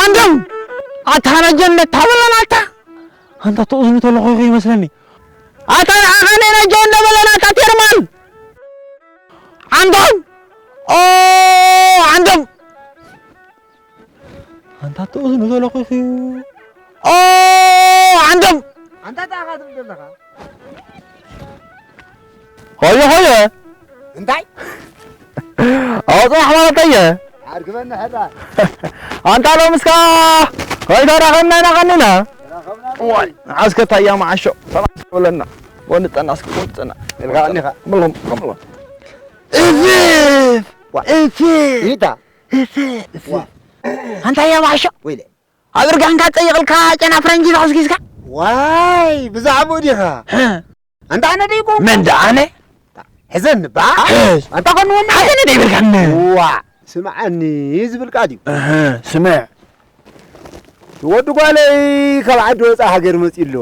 ዓንዶም! ኣታ ነጀ እንዳበለና ኣታ! ኣንታ ትእዝኑ ተለኹ ይመስለኒ። ኣታ ንዓኻ ነጀ እንዳበለና ኣታ ቴርማል! ዓንዶም! ኦ! ዓንዶም! ኣንታ ትእዝኑ ተለኹ ኦ! ዓንዶም! ኣንታ ታኻ ትብል ዘለኻ? ሆየ ሆየ! እንታይ? ኣውፅራሕ ማለት ኣየ! ኣርግበኒ ሕራ። ኣንታ ሎምስካ ከይተራኸብና ኢና ቀኒና። ተራኸብና። ዋይ፣ ዓስከታ እያ መዓሾ። ሰላም በለና። ወንፀና እስኪ፣ ወንፀና። ኢልካ ቀኒኻ። ብሎም፣ ብሎም። እፍፍ! ዋ። እፍፍ! ይታ? እፍፍ! እፍፍ! ዋ። ኣንታ እያ መዓሾ? ወይለ። ኣብ እርጋንካ ጸይቕልካ ጨና ፈረንጂ ተኸስኪስካ? ዋይ፣ ብዛዕባኡ ዲኻ? ህ። ኣንታ ኣነ ደይኮንኩ? መን ደኣ ኣነ? ሕዘኒ ባ? ሕዝ። ኣንታ ኮንወኒ? ሓዘኒ ደይብልካኒ? ዋ፣ ስምዓኒ ዝብል ቃል እዩ። እህ፣ ስምዕ። ወዲ ጓለይ ካብ ዓዲ ወጻኢ ሃገር መጺኡ ኣሎ።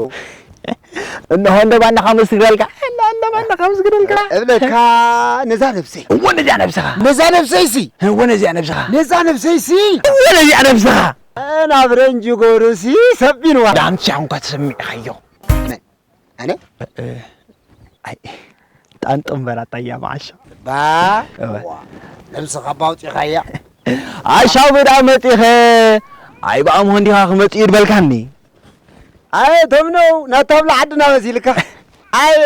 እንሆ እንደ ባንዳኻ ምስግረልካ፣ እንደ፣ እንደ ባንዳኻ ምስግረልካ። እብለካ ነዛ ነብሰይ። እወ ነዚኣ ነብስኻ። ነዛ ነብሰይሲ። እወ ነዚኣ ነብስኻ። ነዛ ነብሰይሲ። እወ ነዚኣ ነብስኻ። ናብ ረንጂ ጎርሲ ሰቢንዋ። ዳምቻ እንኳ ተሰሚዕኻዮ። መን? ኣነ? እ፣ ኣይ፣ ጣንጡ እምበር ኣታ እያ መዓሾ። ባ? እወ። ዋ፣ ነብስኻ ባውፂኻያ። ኣሻው ብዳ መፂኸ፣ ኣይ ብኣምሆ እንዲኻ ክመፅእ እዩ ድበልካኒ። ኣይ፣ ቶም ነው፣ ናታ ብላ ዓድና መሲልካ። ኣይ፣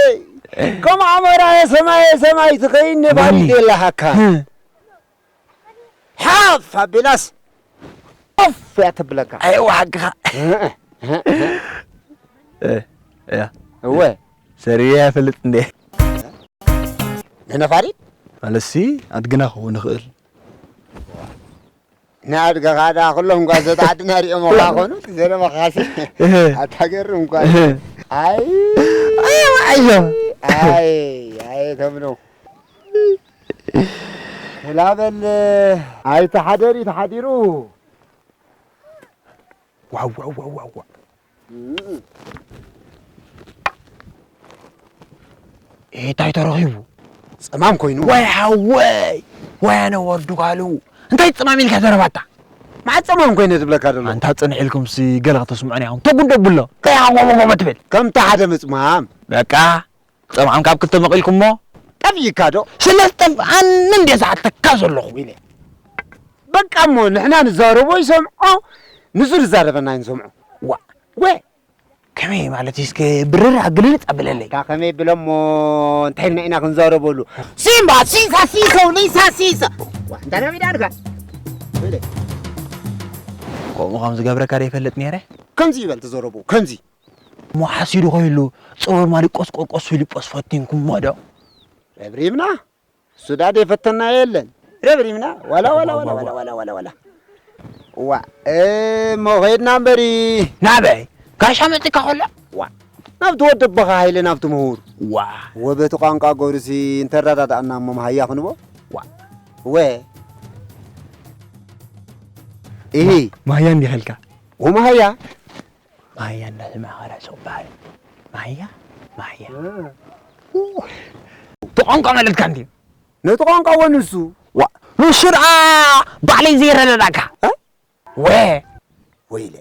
ከም ኣሞራ ሰማየ ሰማይ ትኸይድ ነባሪ ማኒ? የላሃካ። ህ። ሓፍ ኣቢላስ ኮፍ እያ ተብለካ። ኣየዋ ሓቅኻ። እ፣ እ፣ እ። እ፣ እያ። እወ። ሰሪየ ይፈልጥ እንዴ? ንነፋሪት? ማለትሲ ኣድግና ክኸውን ይኽእል። ንኣድገኻ ደኣ ኩሎም ጓሶት ዓድና ሪኦምኻ ኮኑ፣ እቲ ዘረባኻሲ እህ። ኣታገርም እኳ። እህ። ኣይ። ኣየዋ፣ ኣየዋ። ኣይ፣ ኣይ፣ ተምነው። ወላ በል ኣይተሓደር እዩ ተሓዲሩ። ዋው፣ ዋው፣ ዋው፣ ዋው፣ ዋው። እም። ኤህ፣ እንታይ ተረኺቡ? ጸማም ኮይኑ። ወይ ሓወይ፣ ወይ ኣነ ወርዱ ጋሉ። እንታይ ጸማም ኢልካ ዘረባታ? መዓት ጸማም ኮይነ ዝብለካ ዘሎ? ኣንታ ጽንሕ ኢልኩምሲ ገለ ከተስምዑና ኢኹም። ተጉደቡሎ። ከይሃጎመጎመ ትብል። ከምታ ሓደ ምጽማም። በቃ። ጸምዓም ካብ ክልተ መቒልኩሞ? ጠፊእካ ዶ? ስለ ዝጠፍኣኒ እንድየ ዝሓተካ ዘለኹ ኢለ። በቃ እሞ ንሕና ንዛረቦ ይሰምዖ፣ ንሱ ዝዛረበና ኣይንሰምዖ። ዋ። ወ። ከመይ ማለት እዩ? እስከ ብርር ኣግልልጽ ኣብለለይ። እካ ከመይ ብለሞ እንታይ ኢልና ኢና ክንዛረበሉ? ሲምባ፣ ሲሳ፣ ሲሶ፣ ሊሳ፣ ሲሳ። ዋ፣ እንታይ ነው ሚዳ ኣድካ? ወይለ። ከምኡ ከም ዝገብረካ ዶ ይፈልጥ ነይረ? ከምዚ ይበል ተዘረቡ፣ ከምዚ። እሞ ሓሲዱ ኸይሉ ጸወር ማሪቆስ ቆርቆስ ፊልጶስ ፈቲንኩሞ ዶ? ረብሪብና። እሱ ዳድ የፈተና የለን። ረብሪብና። ዋላ፣ ዋላ፣ ዋላ፣ ዋላ፣ ዋላ፣ ዋላ፣ ዋላ። ዋ፣ እሞ ኸይድና እምበሪ። ናበይ? ጋሻ መጺካ ኸሎ? ዋ፣ ናብቲ ወዲ ኣቦኻ ሃይለ ናብቲ ምሁር። ዋ። ወበቲ ቋንቋ ጎርሲ እንተረዳዳእና እሞ መሃያ ክንቦ? ዋ። ወ። ኢሂ። መሃያ እንዲኻ ኢልካ? ወመሃያ? ማህያ እንዳሰማዕኻ ራሱ ክበሃል። ማህያ? ማህያ። እ። እቲ ቋንቋ ማለትካ እንድዩ። ነቲ ቋንቋ ወ ንሱ? ዋ፣ ንሱ ደኣ ባዕለይ ዘይረዳዳእካ። እ? ወ። ወይለ።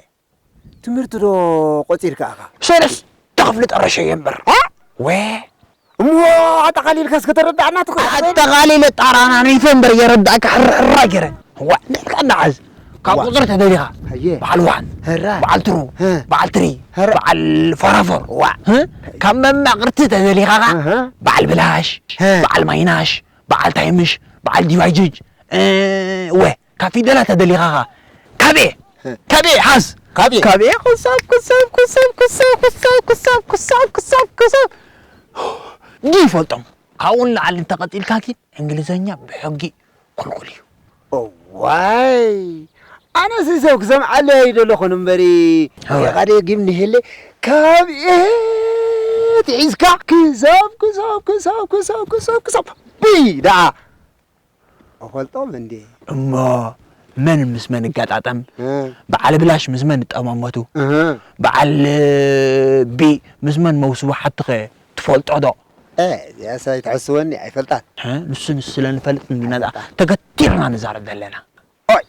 ትምህርቲ ዶ ቆጺርካ ኢኻ? ሰለስተ ክፍሊ ጠረሸ እየ እምበር። እ? ወ። እሞ ኣጠቓሊልካ እስከ ተረዳእና ትኽእል? ኣጠቓሊለ ጣራና ነይፈ እምበር የረዳእካ ሕርሕራ ገይረ። ዋ፣ ንሕካ እንዳዓዝ። ካብ ዋ። ቁጽሪ ተደሊኻ። ኣየ። በዓል ዋን። ህራ። በዓል ትሩ። ህ። በዓል ትሪ። ህራ። በዓል ፈራፈር። ዋ። ህ? ካብ መማቕርቲ ተደሊኻ ኸዓ እህ። በዓል ብላሽ፣ ህ። በዓል ማይናሽ፣ በዓል ታይምሽ፣ በዓል ዲቫይጅጅ። እ፣ ወ። ካብ ፊደላት ተደሊኻ ኸዓ። ካብ ኤ። ህ። ካብ ኤ፣ ሓዝ። ካብ ኤ። ካብ ኤ፣ ክሳብ፣ ክሳብ፣ ክሳብ፣ ክሳብ፣ ክሳብ፣ ክሳብ፣ ክሳብ፣ ክሳብ፣ ክሳብ። ዲ ይፈልጦም። ካብኡ ንላዕሊ እንተቐጺልካ ግን እንግሊዘኛ ብሕጊ ክልኩል እዩ። እዋይ! ኣነሲ ሰብ ክሰምዓሉ ኣይደለኹን እምበሪ፣ እወ። ደቂቐ ደጊም ንሄለ ካብ ኤ ትሒዝካ ክሳብ፣ ክሳብ፣ ክሳብ፣ ክሳብ፣ ክሳብ፣ ክሳብ ቢ ደኣ እፈልጦም እንዴ? እሞ መን ምስ መን ይጋጣጠም? እ። በዓል ብላሽ ምስ መን ይጠማመቱ? እህ። በዓል ቢ ምስ መን መውስቡ ሓትኸ ትፈልጦ ዶ? እ፣ እዚኣስ ኣይትሕስወኒ፣ ኣይፈልጣን። እ፣ ንሱ ንሱ ስለ ንፈልጥ እንዲና ደኣ ኣይፈልጣን። ተገቲርና ንዛረብ ዘለና። ኦይ፣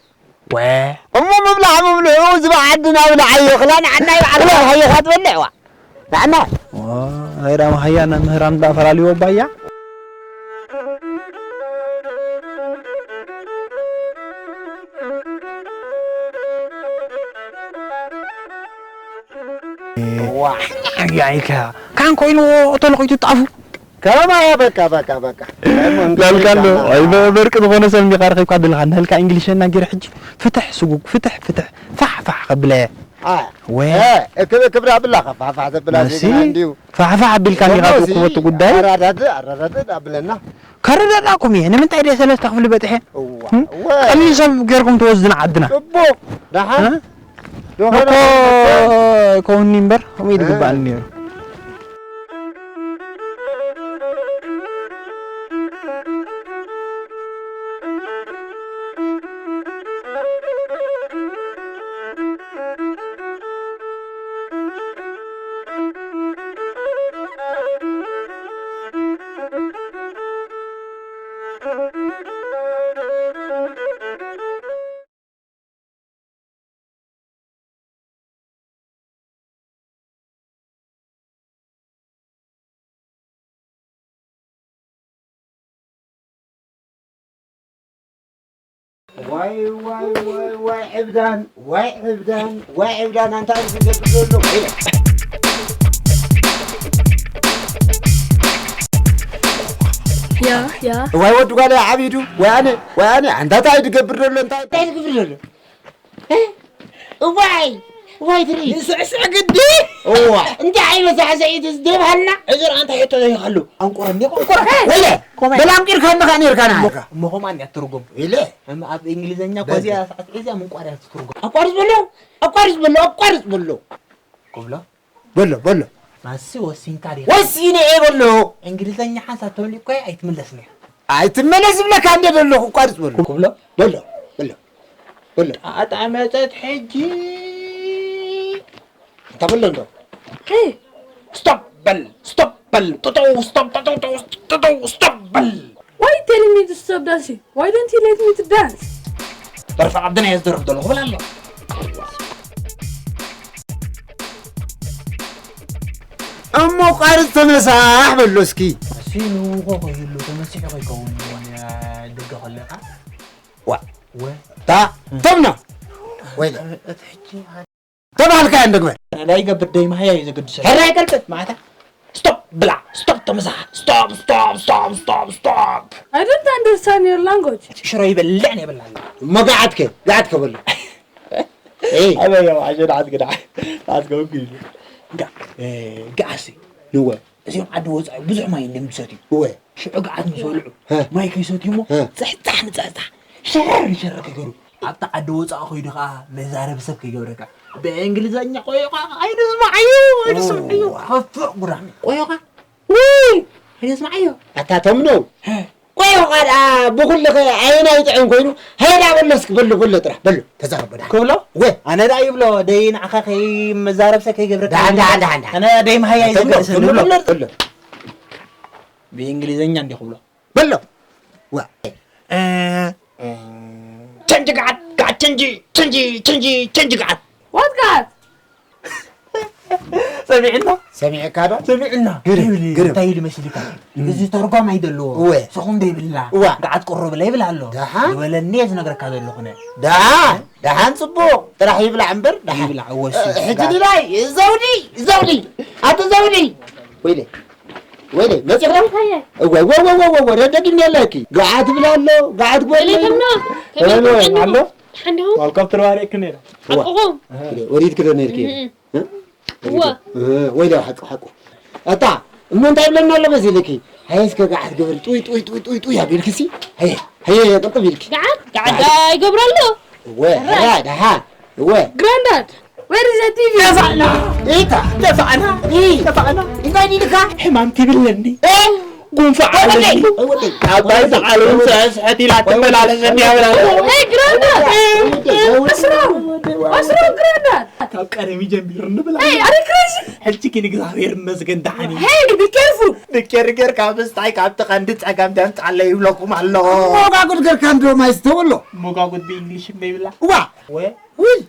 ወ እሞ ምብላዕ ምብልዑ ዝብዓድና ብልዓዮ፣ ክላ ንዓና ይብዓል፣ ሃየኻ ትበልዕ፣ ዋ። ንዓና። ዋ፣ ሃይራ መሃያ እና ምህራም እንዳፈላለዩ ባያ። ዋ፣ ያይካ። ካን ኮይኑ ተለቂቱ ጣፉ። ከማያ በቃ፣ በቃ፣ በቃ። ላልካ ኣሎ። ኣይ፣ በ-፣ በርቂ ዝኾነ ሰብ እንዲኻ ረኺብካ ዘለኻ። ንህልካ እንግሊሸና ገይረ ሕጂ ፍትሕ ስጉግ፣ ፍትሕ፣ ፍትሕ፣ ፋሕ፣ ፋሕ ከብለ። አ፣ ወ- እ፣ እክብ፣ እክብ ዳብላ፣ ፋሕ፣ ፋሕ ዘብላ መሲ ዜግና እንዲዩ። ፋሕ፣ ፋሕ ኣቢልካ እንዲኻ ደሞሲ፣ ትኩበቱ ጉዳይ። ኣራዳድ፣ ኣራዳድ ዳብለና። ከረዳዳኩም እየ። ንምንታይ ድየ ሰለስተ ክፍሊ በጢሐ? እዋ፣ እም? እዋ። ቀሊል ሰብ ገይርኩም ትወስድና ዓድና። ጽቡቕ። ደሓን። እ? ዶ እኮ ከረዳዳ ከውኒ እምበር፣ ከምኡ ኢሉ እ። ግባኣኒ ነይሩ። ዋይ፣ ዋይ፣ ዋይ፣ ዋይ፣ ዕብዳን፣ ዋይ፣ ዕብዳን፣ ዋይ፣ ዕብዳን፣ ኣንታ ኣብዚ ዝገብር ዘሎ። ያ፣ ያ። ዋይ፣ ወዲ ጓል ዓቢዱ፣ ዋይ፣ ኣነ፣ ዋይ፣ ኣነ፣ ኣንታ እንታይ ዝገብር ዘሎ፣ እንታይ፣ እንታይ ዝገብር ዘሎ? እ? እዋይ፣ እዋይ፣ ትርኢ። ንስዕስዕ ግዲ። እዋ። እንታይ ዓይነት ሳዕስዒት እዚ ደብሃልና? እዚ ርኣ እንታይ ሕቶ ዘይሃሉ? ኣንቁረኒ፣ ኣንቁረ። ወይለ፣ ኮማይ። በል ኣንቂርካ እንኻ ነርካ ንዓኻ። እሞ ኸማን እያ ትርጉም። ኢለ። እም ኣብ እንግሊዝኛ በል። ኮዚያ ሳዕስዒት እዚኣ ምንቋርያ ትርጉም። ኣቋርጽ በሎ፣ ኣቋርጽ በሎ፣ ኣቋርጽ በሎ። ክብሎ? በሎ፣ በሎ። ማሲ ወሲንካ ዲኻ? ወሲነ እየ በሎ። እንግሊዝኛ ሓንሳብ ተመሊእኳ ኣይትምለስን እያ። ኣይትመለስ ዝብለካ እንደ ዘለኹ ኣቋርጽ በሎ። ክብሎ? በሎ፣ በሎ፣ በሎ። ጣጣ መጸት ሕጂ። እንታ በሎ እንዶ። ሄይ! ስቶፕ በል፣ ስቶፕ በል። ጡጠው፣ ስቶፕ፣ ጡጠው፣ ጡጠው፣ ስቶፕ በል። Why you telling me to stop dancing? Why don't you let me to dance? ደርፊ ዓድና እየ ዝደርፍ ዘለኹ በል ኣሎ። እሞ ቃርጽ ተመሳሕ በሎ እስኪ። እሲ ንውኾ ከይሉ ተመሲሑ ከይከውን ደገ ከለኻ። ዋ። ወ። ታ። ተምና። ወይለ። እቲ ሕጂ ተባልካ እንደግበር። ናይ ገብር ደይ ማህያ እዩ ዘገድሰ። ሕራይ ቀልጥፍ። ማታ። ስቶፕ ብላ። ስቶፕ ተመሳሕ። ስቶፕ፣ ስቶፕ፣ ስቶፕ፣ ስቶፕ፣ ስቶፕ። I don't understand your language. ሽሮ ይበልዕ ነው ይበላል። እሞ ገዓትከ፣ ገዓትከ በሎ። ኤይ። ኣበይ ያው ኣሸ ዳዓት ግዳ። ዳዓት ገው ግዳ። ጋ-፣ እ፣ ጋሲ። ንወ። እዚኦም ዓዲ ወጻኢ ብዙሕ ማይ እዮም ዝሰትዩ። እወ። ሽዑ ገዓት ምስ በልዑ፣ ሀ። ማይ ከይሰትዩ እሞ፣ ሀ። ጽሕጻሕ ንጽሕጻሕ፣ ሸረር ሸረር ከይገሩ። ኣብታ ዓዲ ወጻኢ ከይዱ ከኣ መዛረቢ ሰብ ከይገብረካ። ብእንግሊዘኛ ቆይቋ፣ ኣይንስማዓዮ፣ ኣይንስማዓዮ። ኦ። ከፍዕ ጉራ። ቆይቋ፣ ውይ፣ ኣይንስማዓዮ። ኣታ ተምነው። ሀ። ቆይቋ ደኣ ብኹልኸ ኣየናይ ጥዑም ኮይኑ፣ ሀይዳ በሎ እስኪ፣ በሎ፣ በሎ ጥራሕ፣ በሎ፣ ተዛረቦ ደኣ። ክብሎ? ወ። ኣነ ደኣ ይብሎ፣ ደይ ንዓኻ ከይ መዛረብ ሰብ ከይገብረካ። ደሓን፣ ደሓን፣ ደሓን፣ ደሓን። ኣነ ደይ መሃያ እዩ ተምነው፣ ዝገድሰኒ ተምነው፣ ብሎ። በሎ፣ በሎ። ብእንግሊዘኛ እንዲ ክብሎ። በሎ። ዋ። እ፣ እ፣ ቸንጅ ገዓት፣ ገዓት ቸንጂ፣ ቸንጂ፣ ቸንጂ፣ ቸንጅ ገዓት። What ገዓት? ሰሚዕና? ሰሚዕካ ዶ? ሰሚዕና። ግርም፣ ይብል፣ ግርም። እንታይ ይብል መሲልካ? እም። እዚ ተርጓም ኣይደለዎ። እወ። ሰኹም ዶ ይብልና? እዋ። ገዓት ቅሩብለ ይብል ኣሎ። ደሓን? ዝበለኒ እየ ዝነግረካ ዘለኹ ነ። ደሓን፣ ደሓን ጽቡቕ። ጥራሕ ይብላዕ እምበር፣ ደሓን። ይብላዕ፣ እወ፣ እሱ እ፣ ሕጂ ይብላዕ። ድላይ፣ ዘውዲ፣ ዘውዲ፣ ኣቶ ዘውዲ። ወይለ። ወይለ፣ መጺኻ? እንታይ? እወ፣ ወ፣ ወ፣ ወ፣ ወ፣ ወ፣ ደጊም የለኪ። ገዓት ብላ ኣሎ፣ ገዓት ግበሪ። ወይለ፣ ተምኖ፣ ተምኖ፣ እወ፣ ተምኖ። ኣሎ? ሓንዲኹም? ዋልካም ትርባሬ ክኔራ። እዋ። ሓቅኹም? እህ። ወዲት ክደ ነርኪ? እህ። እህ? እዋ። እህ፣ ወይለ፣ ሓቁ፣ ሓቁ። ኣታ፣ እሞ እንታይ ብለና ኣሎ በዚ ልኪ? ሃየ እስከ ገዓት ግበሪ፣ ጡይ፣ ጡይ፣ ጡይ፣ ጡይ፣ ጡይ፣ ኣቢልኪ ሲ? ሃየ፣ ሃየ፣ ቅልጥም ኢልኪ። ገዓት? ገዓት ገዓት። ይገብር ኣሎ? እወ፣ ራ። ራ፣ ደሓን። እወ። ግራንዳድ፣ where is the ቲ ቪ? ጠፋእና። ኢታ። ጠፋእና። ኢ። ጠፋእና። እንታይ ዲልካ? ሕማም ትብለኒ። እ? ጉንፋዕ ኣለኒ። ኣባይ ሰዓል እውን ስሕት ኢላ ትመላለሰኒ ኣብላ። Hey, granddad! What's wrong? What's wrong, granddad? ካብ ቀደም ይጀምር ንብላ። Hey, are you crazy? ሕጂ ግን እግዚኣብሔር ይመስገን ደሓን እዩ። Hey, be careful! ድኬር ጌርካ ምስታይ ካብቲ ቀንዲ ጸገም ተምጻለይ ይብለኩም ኣለኹ። ሞጋጉድ ገርካ እንዶ ማይ ስተውሎ ሞጋጉድ ብእንግሊሽ እንደ ይብላ። ዋ ወይ ውይ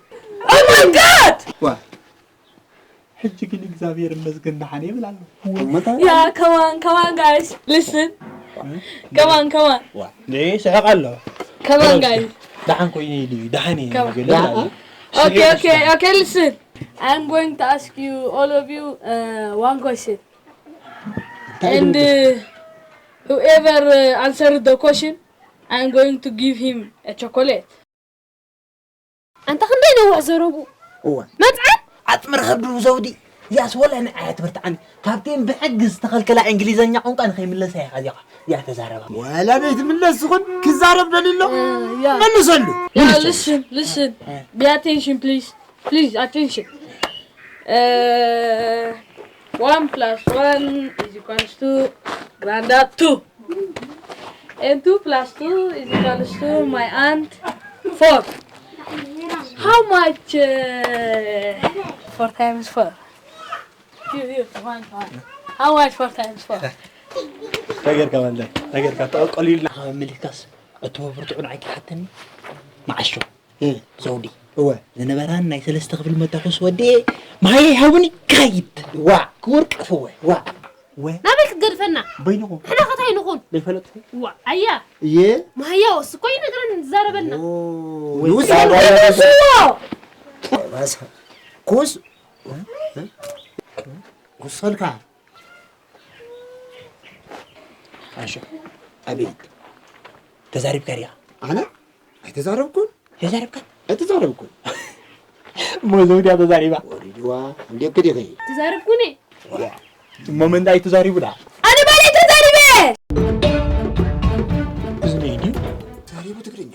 Oh my god! ዋ ሕጂ ግን እግዚኣብሔር ይመስገን ደሓን ይብል ኣሎ። Yeah, come on, come on, guys. Listen. Come on, come on. ዋ ንይ ስሕቕ ኣሎ። Come on, guys. ደሓን ኮይኑ ኢሉ እዩ ደሓን እዩ Come on. ገለ ኣሎ። Okay, okay, okay, listen. I'm going to ask you, all of you, uh, one question. And uh, whoever uh, answered the question, I'm going to give him a chocolate. ኣንታ ክንደይ ነውሕ ዘረቡ እወ መፅዓን ኣጥምር ከብዱ ዘውዲ ያስ ወላ ንዓያ ትብርትዓኒ ካብቴን ብሕጊ ዝተኸልከላ እንግሊዘኛ ቋንቋ ንኸይምለሳ ኢኻ እዚኻ እያ ተዛረባ ወላ ዘይትምለስ ዝኾን ክዛረብ ደልሎ ያ። መልሰሉ Yeah, listen, listen. Be attention, please. Please, attention. Uh, one plus one is equals to granddad two. And two plus two is equals to my aunt four. How much? Uh, four times four. You, you, come on, come on. How much four times four? ነገርካ ማለት ነገርካ ተቐቀሉ ኢልና ካብ ምልካስ እትቦ ብርትዑ ንዓይ ክሓተኒ መዓሾ ዘውዲ እወ ዝነበራን ናይ ሰለስተ ክፍሊ መታኮስ ወዲኤ ማየ ሃቡኒ ክኸይድ ዋ ክወርቀፍ እወ ዋ ወ ናበይ ክትገድፈና በይንኹም ንሕና ከታይ ንኹን ዘይፈለጥኩ ዋ ኣያ እየ ማህያውስ እኮ ይነግረን ዝዛረበና ንውስ Listen. ኩስ ኩሰልካ ኣሾ ኣቤት ተዛሪብካ ዲኻ ኣነ ኣይተዛረብኩን ተዛሪብካ ኣይተዛረብኩን እሞ ዘውድያ ተዛሪባ ወሪድዋ እንዴ ክዲኺ ትዛረብኩኒ እሞ መንዳይ ተዛሪቡ ዳ أنا مالي تزاربي! እዝነይ ድዩ ተዛሪቡ ትግርኛ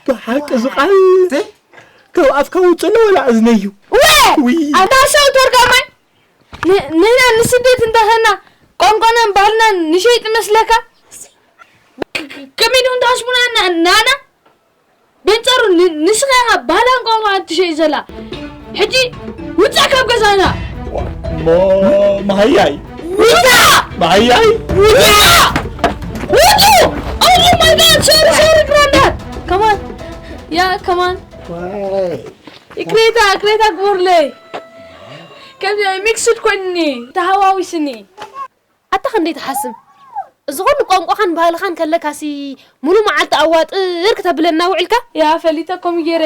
ብሓቂ ዝቓል ተ- ካብ ኣፍካ ውፅእ ወላ እዝነይ እዩ وين؟ أنت شو ترجمي؟ نحن نسدت انتهنا قنقنا بحالنا نشيط مسلكا كمين انت حسبنا نانا بنصرو نسخة بحالنا قنقنا تشيط زلا ሕጂ ውፃእ ካብ ገዛና እሞ መሃያይ ውፃእ መሃያይ ውፃእ ውፁ Oh my god, sorry, sorry, granddad. Come on. Yeah, come on. ይቅሬታ ይቅሬታ ግበሩለይ። ከም ሚክስድ ኮይኑኒ ተሃዋዊስኒ። ኣታ ክንደይ ትሓስም እዚ ኹሉ ቋንቋኻን ባህልኻን ከለካሲ ሙሉ መዓልቲ ኣዋጥር ክተብለና ውዕልካ ያ ፈሊጠ ከምኡ ገይረ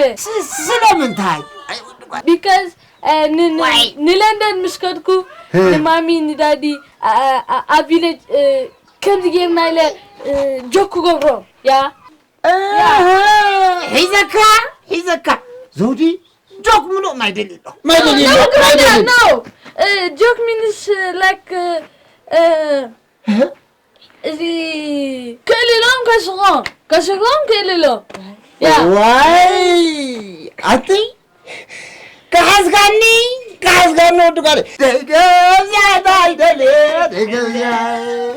ስለምንታይ ቢካዝ ንለንደን ምስ ከድኩ ንማሚ ንዳዲ ኣብ ቪለጅ ከምዚ ገይርና ኢለ ጆክ ክገብሮም ያ ሒዘካ ሒዘካ ዘውዲ ጆክ ምሉእ ማይ ደልዩ ኣሎ ማይ ደልዩ ኣሎ ማይ ደልዩ ኣሎ No, joke means like እዚ ክእልሎም ከስቆም ከስቆም ክእልሎም ያ ዋይ ኣቲ ክሓዝካኒ ክሓዝካኒ ወዲ ጓል ደገዝያ ታይ ደልየ ደገዝያ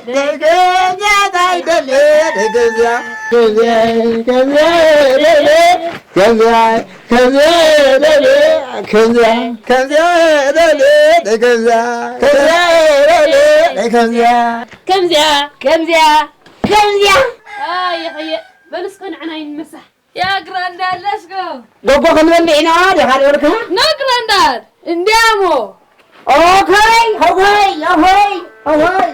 ደገዝያ ታይ ደልየ ደገዝያ ገዝያ ገዝያ ደልየ ገዝያ ከምዚያ ደልየ ከምዚያ ከምዚያ ደልየ ደይ ከምዚያ ከምዚያ ደልየ ደይ ከምዚያ ከምዚያ ከምዚያ ከምዚያ ይኸየ በሉ እስከ ንዕና ይንመሳሕ ያ ግራንዳ ለስጎ ጎጎ ክንበልዕ ኢና ዲኻ ዝበልካ ኖ ግራንዳድ እንዲያሞ ኦኸይ ሆኸይ ሆኸይ ሆኸይ